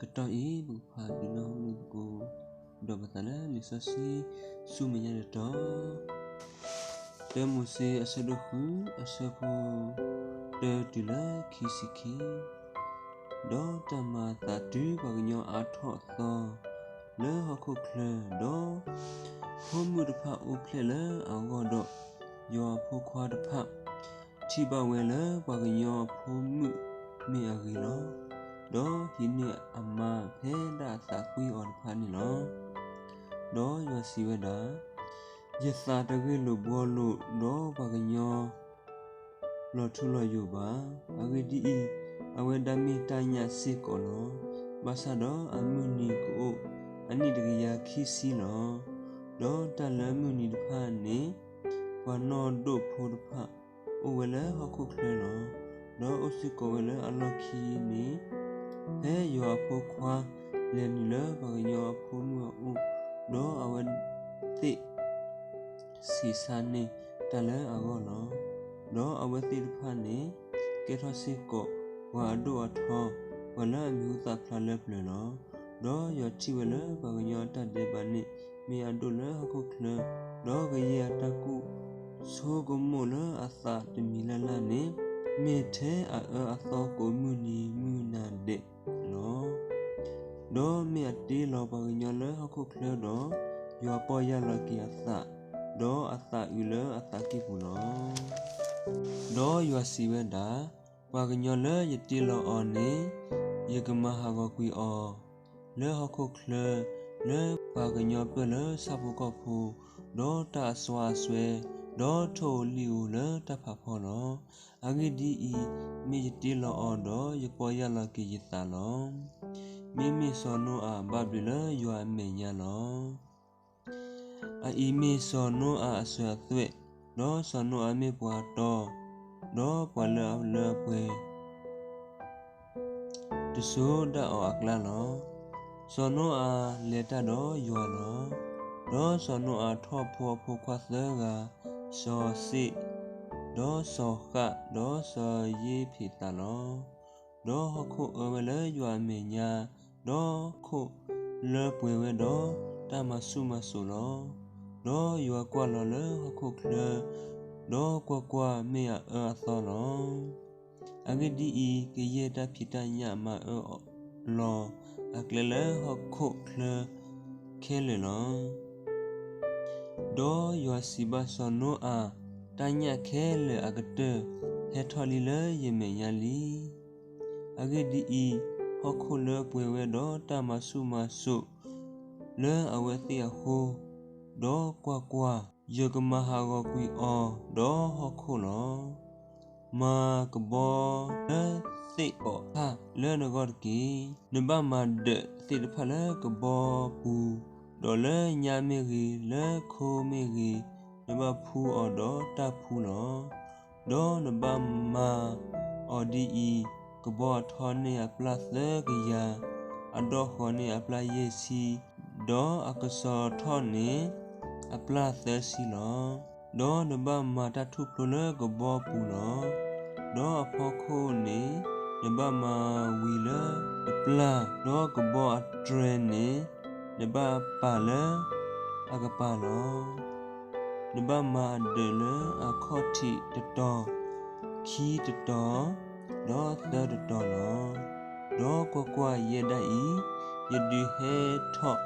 ကတီၢ်အံၤ ပကဖးဒုးနၢ်ဟူလိာ်သကိး ဒီးပသးလၢလံာ်စီဆှံဆူမဲာ်ညါတတီၤ, တၢမိၤၡ့အဆၢဒိၣ်ဃု အဆၢဖိတၢတုၤလၢခံဆံခံ, ဒီးတၢ်မၤအသးတုၤပှၤကညီအါထီၣ်အသီ လၢဟီၣ်ခိၣ်ချၢ, ဒီးဖိမုၣ်တဖၣ်အိၣ်ဖျဲၣ်လၢအဂီၢ်ဒီး, ယွၤအဖိခွါတဖၣ် ထံၣ်ဘၣ်ဝဲလၢပှၤကညီအဖိမုၣ်မ့ၢ်အဂ့ၤလီၤ. ဒီးဟံးန့ၢ်အမါဖဲဒၣ်အသးကွံအီၤတဖၣ်န့ၣ်လီၤ. ဒီးယွၤစံးဝဲဒၣ်, ယသးတဂ့ၢ်လိာ်ဘှီလိာ်ဒီးပှၤကညီ လီၤထူလီၤယိာ်ဘၣ်. အဂ့ၢ်ဒ်အံၤ, အဝဲဒၣ်မ့ၢ်တၢ်ညၣ်စ့ၢ်ကီးလီၤ. ဘၣ်ဆၣ်ဒီးအမုၢ်နံၤကအိၣ်အနံၣ်တကယၤခံဆံလီၤ. ဒီးတၢ်လၢမုၢ်နံၤတဖၣ်န့ၣ် ပှၤနီၢ်ဒိၣ်ဖိတဖၣ် အိၣ်ဝဲလၢဟီၣ်ခိၣ်ချၢလီၤ. ဒီးအိၣ်စ့ၢ်ကီးဝဲလၢအလီၢ်ခံန့ၣ်, ဖဲယွၤအဖိခွါလဲၤနုာ်လၢပှၤကညီအဖိမုၣ်အအိၣ်, ဒီးအဝဲသ့ၣ် ဆံးစၢ်န့ၢ်တၢ်လၢအဂီၢ်လီၤ. ဒီးအဝဲသ့ၣ်တဖၣ်န့ၣ် ကဲထီၣ်စ့ၢ်ကီးပှၤအဒိၣ်အထီ, ပှၤလၢအမံၤဟူသၣ်ဖျါလၢပျၢၤလီၤ. ဒီးယွၤထံၣ်ဝဲလၢပှၤကညီအတၢ်ဒဲးဘးန့ၣ် မ့ၢ်အဒိၣ်လၢဟီၣ်ခိၣ်ချၢ, ဒီးကယဲၢ်အတၢ်ကူၣ်ဆိကမိၣ်လၢအသးတမံၤလၢ်လၢ်န့ၣ် မ့ၢ်ထဲအအၢအသီကိးမုၢ်နံၤမုၢ်နၤဒဲးလီၤ. ဒီးမ့ၢ်အတ့လီၤပှၤကညီလၢဟီၣ်ခိၣ်ချၢဒီး, ယွၤပီၢ်ယၢ်လီၤက့ၤအသး, ဒီးအသးအုးလၢအသးကံၢ်ပူၤလီၤ. ဒီးယွၤစံးဝဲဒၣ်, ပှၤကညီလၢယတ့လီၤအီၤန့ၣ်, ယကမၤဟးဂီၤကွံာ်အီၤ လၢဟီၣ်ခိၣ်ချၢ, လၢပှၤကညီပၢၢ်လၢဆၣ်ဖိကီၢ်ဖိ, ဒီးတၢ်အစွါအစွဲ, ဒီးထိၣ်ဧိၤလံၣ်ဧိၤလၢတၢ်ဖးဖီလီၤ. အဂ့ၢ်ဒ်အံၤ, မ့ၢ်ယတ့လီၤအီၤဒီးယပီၢ်ယၢ်လီၤက့ၤယသးလီၤ. မ့မ့ၢ်စီၤနိအၤဘၣ်ဘျုးလၢယွၤအမဲာ်ညါလီၤ. အအံၤမ့ၢ်စီၤနိအၤအစၢၤအသွဲၣ်, ဒီးစီၤနိအၤမ့ၢ်ပှၤတီ, ဒီးပှၤလၢအလၢအပှဲၤ တစိၤဒၣ်အီၤအကျါလီၤ. စီၤနိအၤလဲၤတၢ်ဒီးယွၤလီၤ. ဒီးစီၤနိအၤထီၣ်ဖိအဖိခွါသၢဂၤ, စီၤၡ့ၣ်, ဒီးစီၤဃၣ်, ဒီးစီၤယ့းဖ့းသးလီၤ. ဒီးဟီၣ်ခိၣ်အၢဝဲလၢယွၤအမဲာ်ညါ, ဒီးဟီၣ်ခိၣ်လၢပှဲၤဝဲဒီးတၢ်မၤဆူၣ်မၤစိးလီၤ. ဒီးယွၤကွၢ်လီၤလၢဟီၣ်ခိၣ်ချၢ, ဒီးကွၢ်ကွၢ်, မ့ၢ်အအၢအသီလီၤ. အဂ့ၢ်ဒ်အံၤ, ကယဲၢ်တၢ်ဖံးတၢ်ညၣ်မၤအၢလီၤအကျဲလၢဟီၣ်ခိၣ်ချၢခဲလၢာ်လီၤ. ဒီးယွၤစံးဘၣ်စီၤနိအၤ, တၢ်ညၣ်ခဲလၢာ်အကတၢၢ်ဟဲထီၣ်လံလၢယမဲာ်ညါလံ. အဂ့ၢ်ဒ်အံၤ, ဟီၣ်ခိၣ်လၢပှဲၤဝဲဒီးတၢ်မၤဆူၣ်မၤစိးလၢအဝဲသ့ၣ်အဃိ, ဒီးကွၢ်ကွၢ်, ယကမၤဟးဂီၤကွံာ်အီၤဒီးဟီၣ်ခိၣ်လီၤ. မၤကဘီလၢသ့ၣ်ကိးဖၣ်လၢနဂီၢ်တက့ၢ်. နဘၣ်မၤဒၢးသ့ၣ်တဖၣ်လၢကဘီပူၤ, ဒီးလၢညၣ်မ့ၢ်ဂ့ၤ, လၢခိမ့ၢ်ဂ့ၤ, နဘၣ်ဖှူအီၤဒီးတၢ်ဖှူလီၤ. ဒီးနဘၣ်မၤအီၤဒ်အံၤ, ကဘီအထီန့ၢ်အပျၢ်သၢကယၤ, အဒီၣ်ဃီၤန့ၢ်အပျၢ်ယဲၢ်ဆံ, ဒီးအကစီၤထီၣ်န့ၢ်အပျၢ်သၢဆံလီၤ. ဒီးနဘၣ်မၤတၢ်ထူၣ်ဖျိလၢကဘီပူၤလီၤ. ဒီးအဖီခိၣ်န့ၣ်, နဘၣ်မၤဝံၤလၢတပျၢ်, ဒီးကဘီအတြဲၤန့ၣ်, နဘၣ်ပာ်လၢအကပၤလီၤ. နဘၣ်မၤအဒၢးလၢအခီၣ်ထံးတတီၤ, ခံတတီၤ, ဒီးသၢတတီၤလီၤ. ဒီးကွၢ်ကွၢ်, ယဲဒၣ်အံၤ, ယဒုးဟဲထီၣ်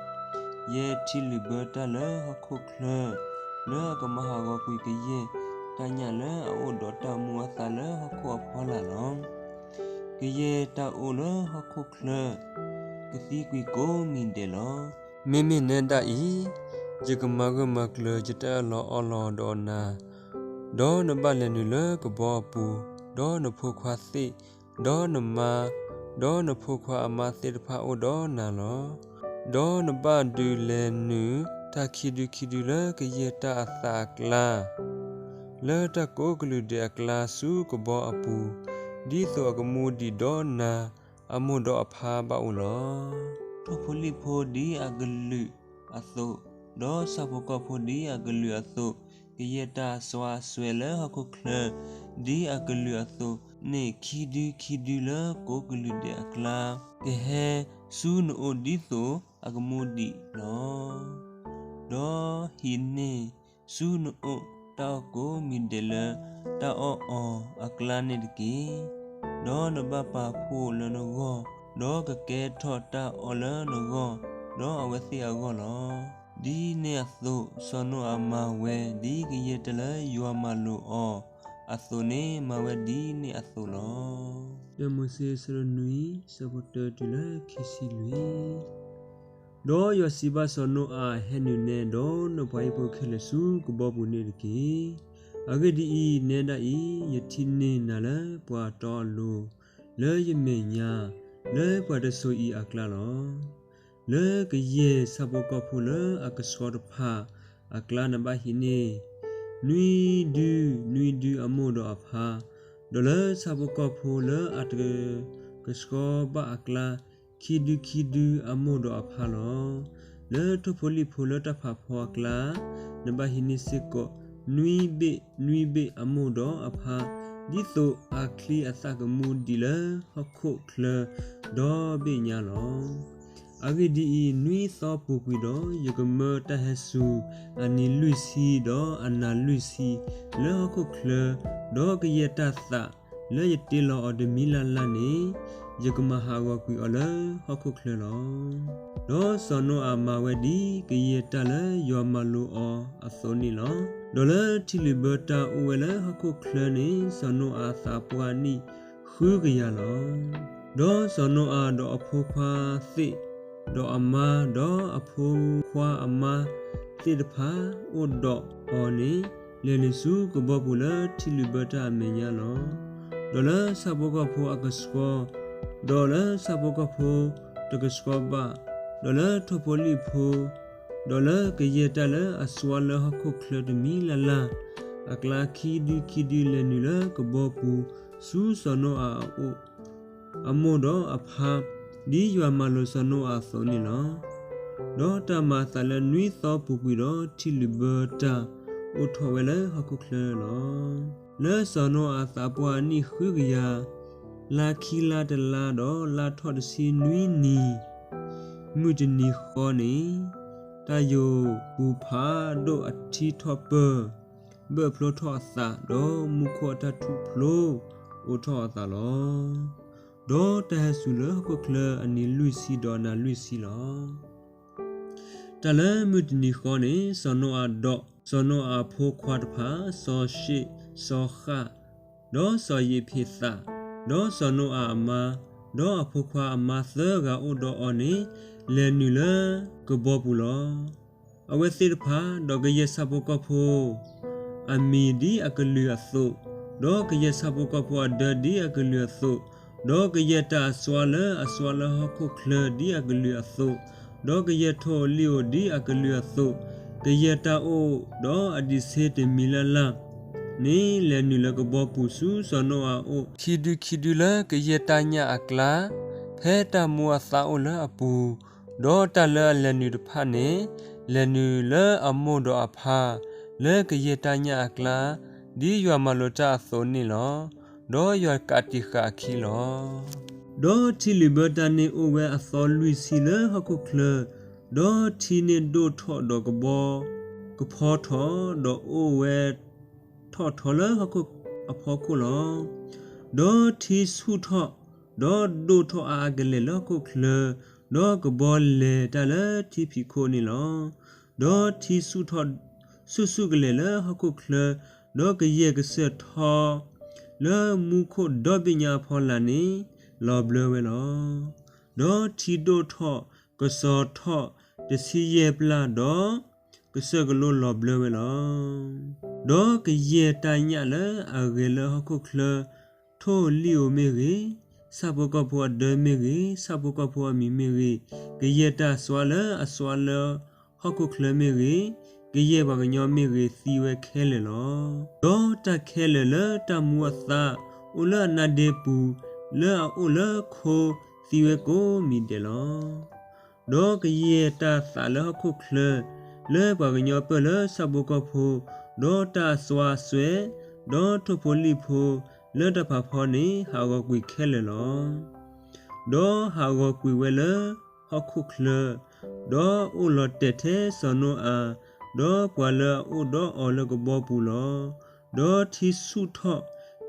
ယဲထံလုာ်ဘၢတၢ်လၢဟီၣ်ခိၣ်ချၢ, လၢအကမၤဟးဂီၤကွံာ်ကယဲၢ်တၢ်ညၣ်လၢအအိၣ်ဒီးတၢ်မူအသးလၢဟီၣ်ခိၣ်အဖီလာ်လီၤ. ကယဲၢ်တၢ်အိၣ်လၢဟီၣ်ခိၣ်ချၢ ကသံကွံာ်ကိးမံၤဒဲးလီၤ. မ့မ့ၢ်နဲဒၣ်အံၤ, ယကမၤဂၢၢ်မၤကျၢၤယတၢ်အၢၣ်လီၤအီလီၤဒီးနၤ, ဒီးနဘၣ်လဲၤနုာ်လၢကဘီအပူၤ, ဒီးနဖိခွါသ့ၣ်, ဒီးနမါ, ဒီးနဖိခွါအမါသ့ၣ်တဖၣ်အိၣ်ဒီးနၤလီၤ. ဒီးနဘၣ်ဒုးလဲၤနုာ်တၢ်ခံဒုခံဒုလၢကယဲၢ်တၢ်အသးအကျါ, လၢတၢ်ကိးကလုာ်ဒဲးအကျါဆူကဘီအပူၤ, ဒ်သိးအကမူဒံးဒီးနၤ အမိၢ်ဒီးအဖါဘၣ်အိၣ်လီၤ. ထိၣ်ဖိလံၣ်ဖိဒ်အကလုာ်အသိး, ဒီးဆၣ်ဖိကီၢ်ဖိဒ်အကလုာ်အသိး, ကယဲၢ်တၢ်အစွါအစွဲလၢဟီၣ်ခိၣ်ချၢ ဒ်အကလုာ်အသိးန့ၣ် ခံဒုခံဒုလၢကိးကလုာ်ဒဲးအကျါ ကဟဲဆူနအိၣ်ဒ်သိးအကမူဒံးလီၤ. ဒီးဟံးန့ၢ်ဆူနအိၣ်တၢ်အီၣ်ကိးမံၤဒဲးလၢ တၢ်အီၣ်အီၤအကျါန့ၣ်တက့ၢ်. ဒီးနဘၣ်ပာ်ဖှိၣ်လၢနဂီၢ်, ဒီးကကဲထီၣ်တၢ်အီၣ်လၢနဂီၢ်, ဒီးအဝဲသ့ၣ်အဂီၢ်လီၤ. ဒ်န့ၣ်အသိး စီၤနိအၤမၤဝဲဒ်ကယဲၢ်တၢ်လၢယွၤမၤလိာ်အီၤအသိးန့ၣ် မၤဝဲဒ်န့ၣ်အသိးလီၤ. တၢမိၤၡ့ အဆၢဒိၣ်နွံ အဆၢဖိတၢတုၤလၢခံဆံလွံၢ်. ဒီးယွၤစံးဘၣ်စီၤနိအၤ, ဟဲနုာ်နဲဒီးနပှၤဟံၣ်ဖိခဲလၢာ်ဆူကဘီပူၤန့ၣ်တက့ၢ်. အဂ့ၢ်ဒ်အံၤ, နဲဒၣ်အံၤ ယထံၣ်န့ၢ်နၤလၢပှၤတီအလိၤ, လၢယမဲာ်ညါ, လၢပှၤတစိၤအံၤအကျါလီၤ. လၢကယဲၢ်ဆၣ်ဖိကီၢ်ဖိလၢအကဆှီတဖၣ်အကျါ နဘၣ်ဟံးန့ၢ် နွံဒု နွံဒုအမိၢ်ဒီးအဖါ, ဒီးလၢဆၣ်ဖိကီၢ်ဖိလၢအတကဆှီဘၣ်အကျါ ခံဒုခံဒုအမိၢ်ဒီးအဖါလီၤ. လၢထိၣ်ဖိလံၣ်ဖိလၢတၢ်ဖးဖီအကျါ နဘၣ်ဟံးန့ၢ်စ့ၢ်ကီး နွံဘ့ၣ် နွံဘ့ၣ်အမိၢ်ဒီးအဖါ, ဒ်သိးအချံအသၣ်ကမူဒံးလၢဟီၣ်ခိၣ်ချၢဒီဘ့ၣ်ညါလီၤ. အဂ့ၢ်ဒ်အံၤ, နွံသီပူၤကွံာ်ဒီး ယကမၢတၢ်ဟဲစူၤ အနံၤလွံၢ်ဆံ ဒီးအနၤလွံၢ်ဆံ လၢဟီၣ်ခိၣ်ချၢ, ဒီးကယဲၢ်တၢ်သးလၢယတ့လီၤအီၤတမံၤလၢ်လၢ်န့ၣ် ယကမၤဟးဂီၤကွံာ်အီၤလၢဟီၣ်ခိၣ်ချၢလီၤ. ဒီးစီၤနိအၤမၤဝဲဒ်ကယဲၢ်တၢ်လၢယွၤမၤလိာ်အီၤအသိးန့ၣ်လီၤ. ဒီးလၢထံလုာ်ဘၢတၢ်အိၣ်ဝဲလၢဟီၣ်ခိၣ်ချၢန့ၣ် စီၤနိအၤအသးပှၢ်နံၣ်ဃုကယၤလီၤ. ဒီးစီၤနိအၤဒီးအဖိခွါသ့ၣ်, ဒီးအမါဒီးအဖိခွါအမါသ့ၣ်တဖၣ် အိၣ်ဒီးအီၤန့ၣ် လဲၤနုာ်ဆူကဘီပူၤလၢထံလုာ်ဘၢတၢ်အမဲာ်ညါလီၤ. ဒီးလၢဆၣ်ဖိကီၢ်ဖိအကဆှီ, ဒီးလၢဆၣ်ဖိကီၢ်ဖိတကဆှီဘၣ်, ဒီးလၢထိၣ်ဖိလံၣ်ဖိ, ဒီးလၢကယဲၢ်တၢ်လၢအစွါလၢဟီၣ်ခိၣ်ချၢတမံၤလၢ်လၢ်အကျါ ခံဒုခံဒုလဲၤနုာ်လၢကဘီပူၤ ဆူစီၤနိအၤအအိၣ် အမိၢ်ဒီးအဖါ, ဒ်ယွၤမၤလိာ်စီၤနိအၤအသိးန့ၣ်လီၤ. ဒီးတၢ်မၤအသးလၢနွံသီပူၤကွံာ်ဒီး ထံလုာ်ဘၢတၢ်အိၣ်ထီၣ်ဝဲလၢဟီၣ်ခိၣ်ချၢလီၤ. လၢစီၤနိအၤအသးပှၢ်နံၣ်ဃုကယၤ, လါခံလါတလါ ဒီးလါထီၣ်တဆံနွံနံၤ မုၢ်တနံၤဃီန့ၣ်, တၢ်ယိာ်ပူၤဖးဒိၣ်အထံထီၣ်ပၢၢ်, ဘၢၣ်ဖျိထီၣ်အသး, ဒီးမူခိၣ်အတၢ်ထူၣ်ဖျိအိၣ်ထီၣ်အသးလီၤ. ဒီးတၢ်ဟဲစူၤလၢဟီၣ်ခိၣ်ချၢအနံၤလွံၢ်ဆံ ဒီးအနၤလွံၢ်ဆံလီၤ. တၢ်လၢမုၢ်တနံၤဃီန့ၣ် စီၤနိအၤဒီးစီၤနိအၤအဖိခွါတဖၣ်, စီၤၡ့ၣ်, စီၤဃၣ်, ဒီးစီၤယ့းဖ့းသး, ဒီးစီၤနိအၤအမါ, ဒီးအဖိခွါအမါသၢဂၤအိၣ်ဒီးအီၤန့ၣ် လဲၤနုာ်လၢကဘီပူၤလီၤ. အဝဲသ့ၣ်တဖၣ်, ဒီးကယဲၢ်ဆၣ်ဖိကီၢ်ဖိ အမံၤဒ်အကလုာ်အသိး, ဒီးကယဲၢ်ဆၣ်ဖိကီၢ်ဖိအဒၢဒ်အကလုာ်အသိး, ဒီးကယဲၢ်တၢ်အစွါလၢအစွါလၢဟီၣ်ခိၣ်ချၢဒ်အကလုာ်အသိး, ဒီးကယဲၢ်ထိၣ်အလံၣ်ဧိၤဒ်အကလုာ်အသိး, ကယဲၢ်တၢ်အိၣ်ဒီးအဒံးဆှၢတမံၤလၢ်လၢ်န့ၣ် လဲၤနုာ်လၢကဘီပူၤဆူစီၤနိအၤအအိၣ်, ခံဒုခံဒုလၢကယဲၢ်တၢ်ညၣ်အကျါ, ဖဲတၢ်မူအသါအိၣ်လၢအပူၤ, ဒီးတၢ်လၢအလဲၤနုာ်တဖၣ်န့ၣ် လဲၤနုာ်လၢအမိၢ်ဒီးအဖါ, လၢကယဲၢ်တၢ်ညၣ်အကျါ, ဒ်ယွၤမၤလိာ်တၢ်အသိးန့ၣ်လီၤ. ဒီးယွၤကးတံာ်ဃာ်အခံလီၤ. ဒီးထံလုာ်ဘၢတၢ်န့ၣ်အိၣ်ဝဲအသီလွံၢ်ဆံလၢဟီၣ်ခိၣ်ချၢ, ဒီးထံန့ၣ်ဒိၣ်ထီၣ်ဒီးကဘီကဖီထီၣ်, ဒီးအိၣ်ဝဲထီၣ်ထီလၢဟီၣ်ခိၣ်အဖီခိၣ်လီၤ. ဒီးထံဆူၣ်ထီၣ်, ဒီးဒိၣ်ထီၣ်အါအါကလဲာ်လၢဟီၣ်ခိၣ်ချၢ, ဒီးကဘီလဲၤတၢ်လၢထံဖံးခိၣ်န့ၣ်လီၤ. ဒီးထံဆူၣ်ထီၣ်ဆူၣ်ဆူၣ်ကလဲာ်လၢဟီၣ်ခိၣ်ချၢ, ဒီးကယဲၢ်ကစၢၢ်ထီလၢမူခိၣ်ဒီဘ့ၣ်ညါအဖီလာ်န့ၣ် လီၤဘျၢဝဲလီၤ. ဒီးထံဒိၣ်ထီၣ်ကစီၤထီၣ်တဆံယဲၢ်ပျၢ်, ဒီးကစၢၢ်ကလိလီၤဘျၢဝဲလီၤ. ဒီးကယဲၢ်တၢ်ညၣ်လၢအဂဲၤလၢဟီၣ်ခိၣ်ချၢ, ထိၣ်လံၣ်ဧိၤမ့ၢ်ဂ့ၤ, ဆၣ်ဖိကီၢ်ဖိအဒၢမ့ၢ်ဂ့ၤ, ဆၣ်ဖိကီၢ်ဖိအမံၤမ့ၢ်ဂ့ၤ, ကယဲၢ်တၢ်စွါလၢအစွါလၢဟီၣ်ခိၣ်ချၢမ့ၢ်ဂ့ၤ, ကယဲၢ်ပှၤကညီမ့ၢ်ဂ့ၤ, သံဝဲခဲလၢာ်လီၤ. ဒီးတၢ်ခဲလၢာ်လၢတၢ်မူအသါအိၣ်လၢအနါဒ့ပူၤ, လၢအအိၣ်လၢခိ, သံဝဲကိးမံၤဒဲးလီၤ. ဒီးကယဲၢ်တၢ်သးလၢဟီၣ်ခိၣ်ချၢ, လၢပှၤကညီပၢၢ်လၢဆၣ်ဖိကီၢ်ဖိ, ဒီးတၢ်အစွါအစွဲ, ဒီးထိၣ်ဖိလံၣ်ဖိလၢတၢ်ဖးဖီန့ၣ် ဟးဂီၤကွံာ်ခဲလၢာ်လီၤ. ဒီးဟးဂီၤကွံာ်ဝဲလၢဟီၣ်ခိၣ်ချၢ, ဒီးအိၣ်လီၤတဲာ်ထဲစီၤနိအၤ, ဒီးပှၤလၢအအိၣ်ဒီးအီၤလၢကဘီပူၤလီၤ. ဒီးထံဆူၣ်ထီၣ်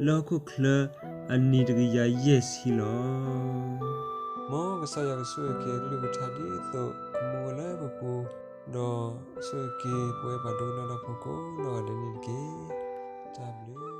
လၢဟီၣ်ခိၣ်ချၢအနံၤတကယၤယဲၢ်ဆံလီၤ. မ်ကစၢ်ယွၤကဆိၣ်ဂ့ၤက့ၤအကလုၢ်ကထါဒ်သိးကမူဝဲလၢပပူၤ, ဒီးဆိၣ်ဂ့ၤက့ၤပဝဲပှၤဒိကနၣ်တၢ်ဖိကိးနီၢ်ဂၤဒဲးန့ၣ်တက့ၢ်. တၢ်ဘျုး